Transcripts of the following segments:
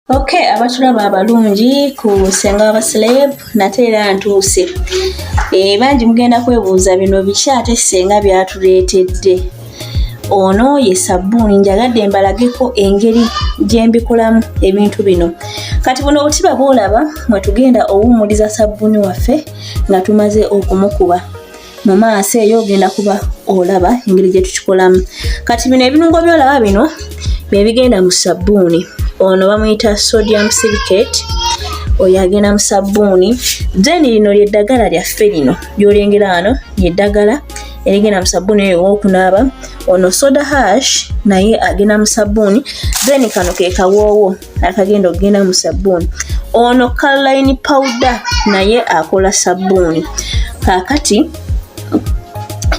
Ok, abatulaba abalungi ku Ssenga wa Baceleb, nate era ntuuse. Bangi mugenda kwebuuza bino biki ate ssenga by'atuleetedde. Ono ye sabbuuni, njagadde mbalageko engeri gye mbikolamu ebintu bino. Kati buno obutiba bw'olaba mwe tugenda owummuliza sabbuuni waffe nga tumaze okumukuba. Mu maaso eyo ogenda kuba olaba engeri gye tukikolamu. Kati bino ebirungo by'olaba bino bye bigenda mu sabbuuni. Ono bamuyita sodium silicate, oyo agenda mu sabbuuni. Then lino ly'eddagala lyaffe lino ly'olengera wano ly'eddagala erigenda mu sabbuuni eyo ow'okunaaba. Ono soda hash naye agenda mu sabbuuni. Then kano ke kawoowo akagenda okugenda mu sabbuuni. Ono caroline powder naye akola sabbuuni. Kaakati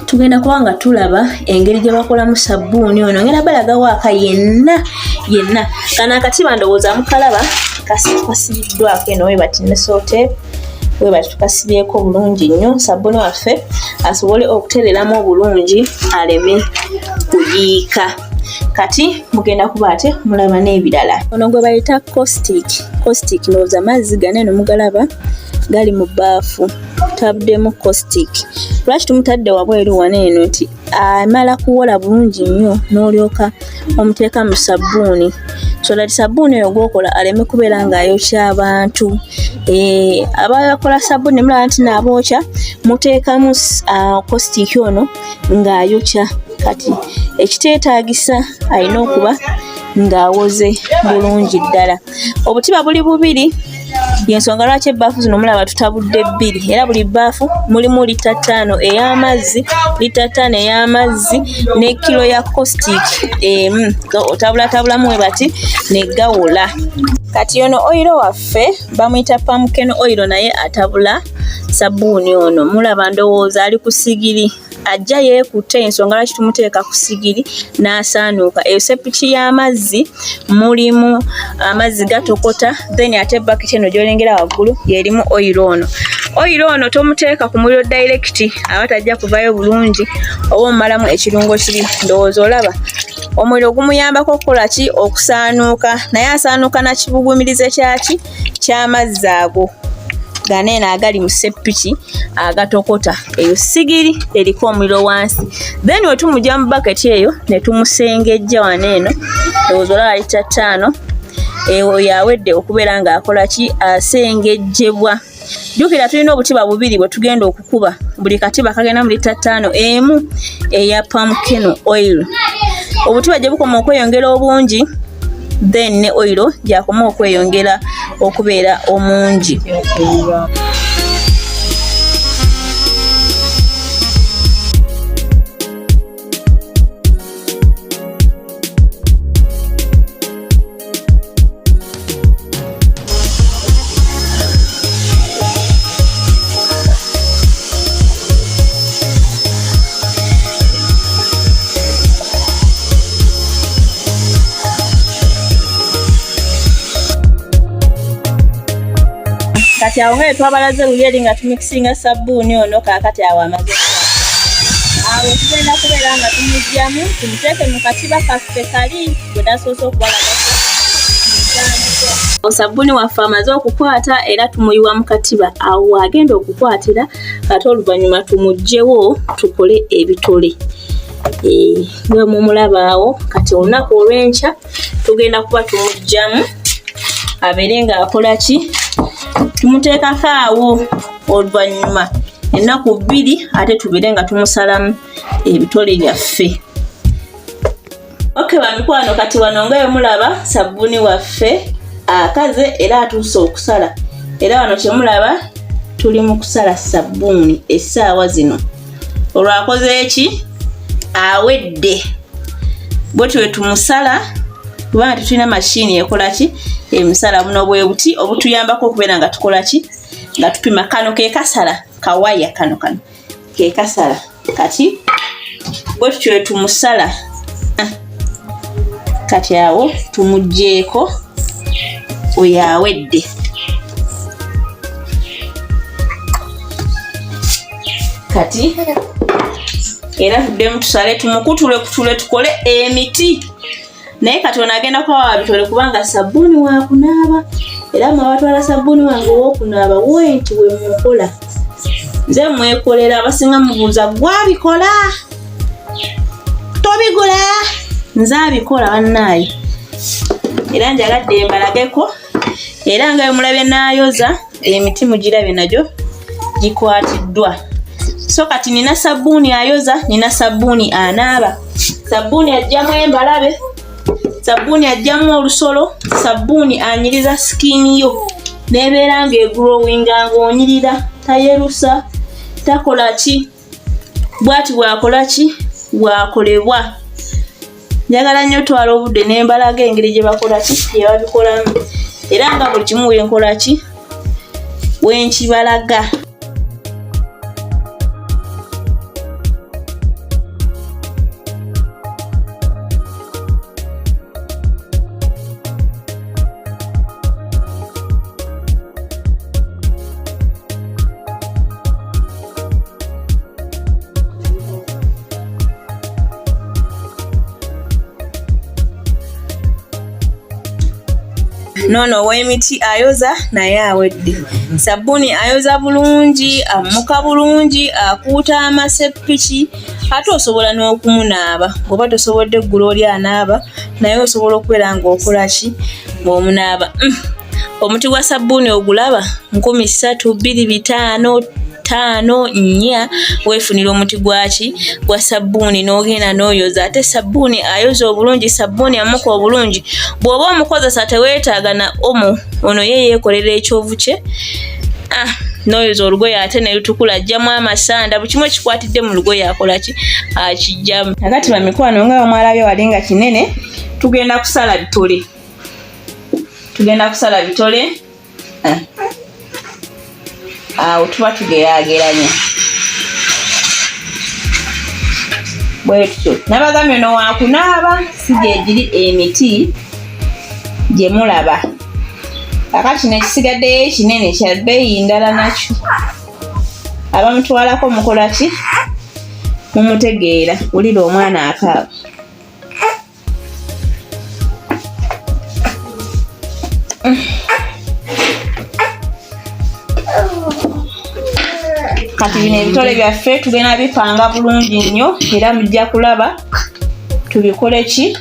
tugenda kuba nga tulaba engeri gye bakolamu sabbuuni ono. Ngenda balagawo aka yenna yenna. Kano akatiba ndowooza mukalaba kasibiddwako eno webati ne sote webati, tukasibyeko bulungi nnyo sabbuuni waffe asobole okutereramu obulungi aleme kuyiika. Kati mugenda kuba ate mulaba n'ebirala. Ono gwe bayita caustic. Caustic ndowooza mazzi gano eno mugalaba gali mu bbaafu, tutaddemu caustic. Lwaki tumutadde wabweru wano eno? Nti amala kuwola bulungi nnyo n'olyoka omuteeka mu sabbuuni, so that sabbuuni oyo gw'okola aleme kubeera ng'ayokya abantu. Abakola sabbuuni mulaba nti n'abookya muteekamu caustic ono ng'ayokya. Kati ekiteetaagisa alina okuba ng'awoze bulungi ddala. Obutiba buli bubiri, y'ensonga lwaki ebbaafu zino mulaba tutabudde bbiri, era buli bbaafu mulimu lita 5 ey'amazzi, lita 5 ey'amazzi ne kilo ya caustic emu. Otabulatabulamu we bati ne gawola. Kati ono oyiro waffe bamuyita pumpkin oil, naye atabula sabbuuni ono. Mulaba ndowooza ali ku sigiri, ajja yeekutte, ensonga lwaki tumuteeka ku sigiri n'asaanuuka. Eyo sepiki y'amazzi mulimu amazzi gatokota, then ate baketi eno gy'olengera waggulu y'erimu oyiro ono. Oyiro ono tomuteeka ku muliro direct, aba tajja kuvayo bulungi oba omumalamu ekirungo kiri. Ndowooza olaba omuliro gumuyambako okukola ki? Okusaanuuka, naye asaanuuka na kibugumirize kyaki? Ky'amazzi ago gano eno agali mu sepiki agatokota. Eyo sigiri eriko omuliro wansi. Then we tumugya mu baketi eyo ne tumusengejja wano eno, ndowooza olaba lita 5 eyo yawedde okubeera ng'akola ki? Asengejjebwa. Jjukira tulina obutiba bubiri bwe tugenda okukuba, buli katiba kagenda mu lita 5 emu eya pumpkin oil. Obutiba gye bukoma okweyongera obungi, then ne oil gy'akoma okweyongera okubeera omungi. Kati awo nga twabalaze luli eri nga tumikisinga sabbuuni ono, kaakati awo amaze awo tugenda kubeera nga tumugyamu tumuteeke mu katiba kaffe kali gwe nasoose okubalagako. Sabbuuni waffe amaze okukwata era tumuyiwa mu katiba, awo agenda okukwatira. Ate oluvannyuma tumuggyewo tukole ebitole nga mumulaba awo. Kati olunaku olw'enkya tugenda kuba tumuggyamu abeere ng'akola ki? Tumuteekako awo oluvannyuma ennaku 2 ate tubeere nga tumusalamu ebitole byaffe. Ok bamikwano, kati wano nga mulaba sabbuuni waffe akaze era atuuse okusala, era wano kyemulaba tuli mu kusala sabbuuni essaawa zino. Olwakoze eki? Awedde. Bwe tuwe tumusala kubanga tetulina mashini ekola ki? Emusala. Buno bwe buti obutuyambako okubeera nga tukola ki? Nga tupima. Kano ke kasala kawaya, kano kano ke kasala. Kati bwe tutyo tumusala. Kati awo tumuggyeeko, oyo awedde. Kati era tuddemu tusale, tumukutule kutule tukole emiti. Naye kati ono agenda kuba wa bitole kubanga sabbuuni wakunaaba, era mwe abatwala sabbuuni wange ow'okunaaba wenti we mukola, nze mwekolera. Abasinga mubuuza gwabikola tobigula, nze abikola bannaaye. Era njagadde mbalageko, era nga bwe mulabye n'ayoza emiti mugirabye nagyo gikwatiddwa. So kati nina sabbuuni ayoza, nina sabbuuni anaaba, sabbuuni ajjamu embalabe, sabbuuni ajjamu olusolo, sabbuuni anyiriza skin yo nebeera ng'eglowinga, ng'onyirira, tayerusa, takola ki, bwati bwakola ki, bwakolebwa. Njagala nnyo twala obudde nembalaga engeri gye bakola ki, gye babikolamu, era nga buli kimu wenkola ki, wenkibalaga. Noono ow'emiti ayoza naye awedde. Sabbuuni ayoza bulungi, ammuka bulungi, akuuta amasepiki, ate osobola n'okumunaaba bw'oba tosobodde ggula oli anaaba, naye osobola okubeera ng'okola ki, ng'omunaaba. Omuti gwa sabbuuni ogulaba 3000, 2500, 5, 4, weefunira omuti gwaki, gwa sabbuuni, n'ogenda n'oyoza. Ate sabbuuni ayoza obulungi, sabbuuni amuka obulungi. Bw'oba omukozesa teweetaaga na omo, ono ye yeekolera ekyovu kye. N'oyoza olugoye ate ne lutukula, ajjamu amasanda, buli kimu ekikwatidde mu lugoye akola ki, akijjamu. Kakati bamikwano, nga bwemwalabye wali nga kinene, tugenda kusala bitole, tugenda kusala bitole. Awo tuba tugeraageranya bwe tutyo. Nabagambye ono wakunaaba, si gyegiri emiti gye mulaba. Kakati kino ekisigaddeyo ekinene kya bbeeyi ndala, nakyo abamutwalako mukola ki, mumutegeera. Wulira omwana akaaba. Kati bino ebitole byaffe tugenda bipanga bulungi nnyo, era mujja kulaba tubikole ki,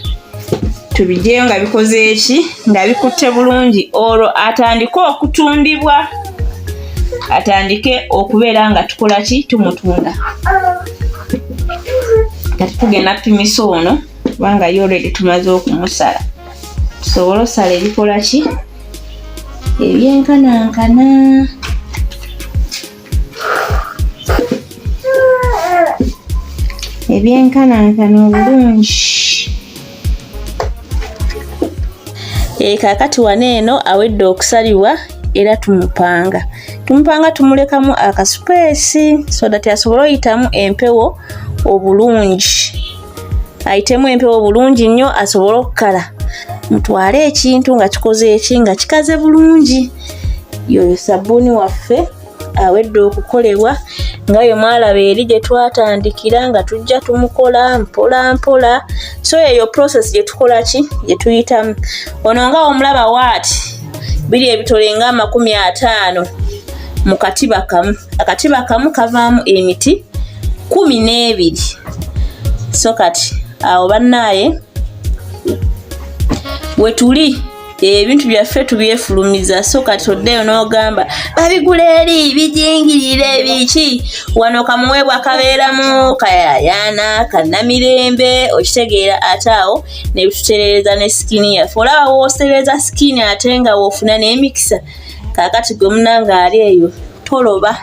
tubiggyeyo nga bikoze eki, nga bikutte bulungi, olwo atandike okutundibwa, atandike okubeera nga tukola ki, tumutunda. Kati tugenda pimisa ono kubanga ye already tumaze okumusala, tusobole osala ebikola ki, ebyenkanankana. Ebyenkanankana obulungi. Kaakati wano eno awedde okusalibwa, era tumupanga, tumupanga, tumulekamu akaspace so that asobole oyitamu empewo obulungi, ayitemu empewo bulungi nnyo, asobole okukala, mutwale ekintu nga kikoze eki, nga kikaze bulungi. Yoyo sabbuuni waffe awedde okukolebwa, nga bwe mwalaba eri gye twatandikira nga tujja tumukola mpola mpola. So eyo process gye tukola ki, gye tuyitamu. Ono nga omulaba waati biri ebitole nga 50 mu katiba kamu, akatiba kamu kavaamu emiti 12. So kati awo bannaaye wetuli, ebintu byaffe tubyefulumiza. So kati oddeyo n'ogamba babigula eri bijingirire biki, wano kamuweebwa kabeeramu kayayaana kannamirembe, okitegeera? Ate awo ne bitutereereza ne skin yaffe. Olaba woosereeza skin ate nga woofuna n'emikisa. Kaakati gwe munange ali eyo toloba.